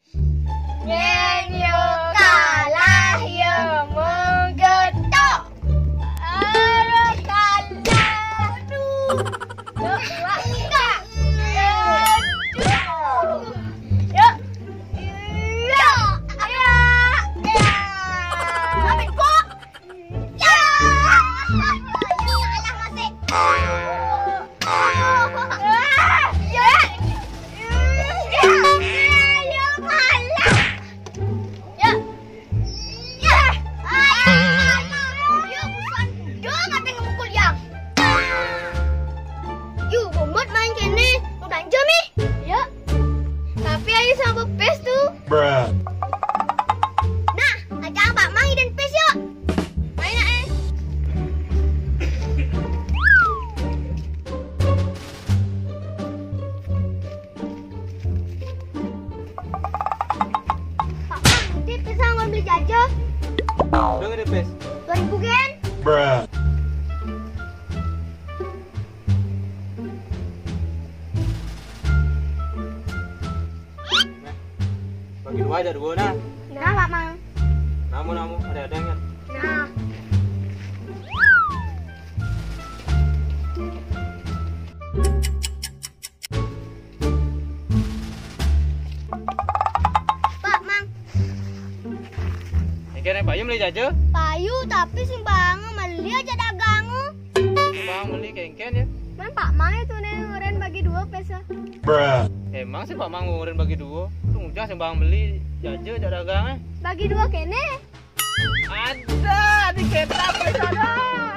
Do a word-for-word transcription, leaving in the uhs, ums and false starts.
Yén yo kalah, yo menggetok. Aduh, kalah. Aduh. Yo, kuat enggak? Aduh. Yo. Yo. Yo. Yo. Sampai kok. Ya. Kalah masih. Ya. Ya. Ya. Ya, kalah. Ya. Ya. Ayo, ayo, ayo. Yo, bukan dong, ada yang mukul yang. Yo, bomot main kéné. Mau belanja mi? Ya. Tapi ayo sama pes tuh. Bruh. Nah, ajak Pak Mang dan pes yuk. Main ya, eh. Pak Mang, nanti pes nggak beli jajan. Udah nggak ada pes? Dua ribu gen. Bruh. Nah, bagi dua aja dua nah. Nah, Pak Mang. Namu, namu, ada, ada nggak? Nah. Pak Mang. Engkén payu beli jaja? Payu, tapi sing bang beli aja dagang. Bang beli kéngkén ya. Man Pak Mang itu nih ngurin bagi dua pesa. Bruh. Emang sih Pak Mang ngurin bagi dua. Tuh ujang sing bang beli jaja aja dagang eh. Bagi dua kéné. Ada di kita pesa dah.